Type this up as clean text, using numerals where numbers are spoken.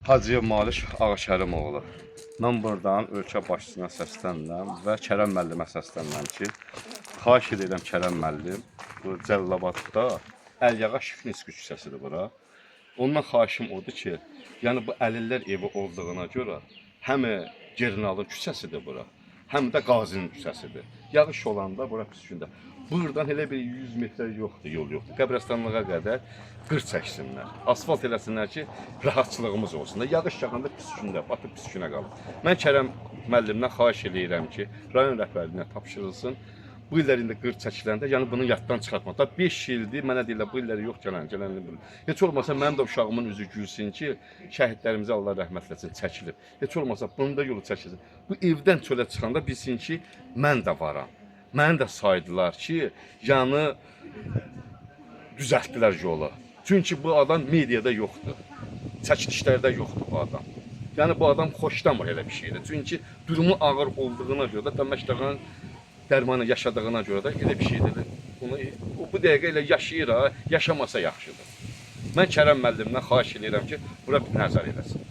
Hacıyev Malik Ağakərimoğlu. Mən buradan ölkə başçısına səslənirəm və Kərəm müəllimə səslənirəm ki, xahiş edirəm Kərəm müəllim, bu Cəlilabadda Əlyağa Şifniski küçəsidir bura. Ondan xahişim odur ki, yəni bu əlillər evi olduğuna görə həm Gerinalın küçəsidir bura, həm də Qazinin küçəsidir. Yağış olanda bura pis gündə. Buradan elə bir 100 metr yoxdur, yol yoxdur. Qəbristanlığa qədər qır çəksinlər. Asfalt eləsinlər ki, rahatçılığımız olsun. Yağış yağanda pis gündə, batıb pis günə qalır. Mən Kərəm müəllimdən xahiş eləyirəm ki, rayon rəhbərliyinə tapşırılsın. Bu illər indi qır çəkiləndə, yəni bunu yaddan çıxartmaq. Da 5 ildir mənə deyirlər bu illəri yox gələn, gələn il. Heç olmasa mənim də uşağımın üzü gülsün ki, şəhidlərimizə Allah rəhmət eləsin, çəkilib. Heç olmasa bunun da yolu çəkilsin. Bu evdən çölə çıxanda bilsin ki, mən də varam. Məni də saydılar ki, yəni düzəltdilər yolu. Çünki bu adam mediada yoxdur. Çəkilişlərdə yoxdur bu adam. Yəni bu adam xoşlamır elə bir şeydə. Çünki durumu ağır olduğuna görə də təməşdağın dərmanı yaşadığına görə də elə bir şeydir. Bunu o bu dəqiqə elə yaşayır ha, yaşamasa yaxşıdır. Mən Kərəm müəllimdən xahiş edirəm ki, bura bir nəzər eləsin.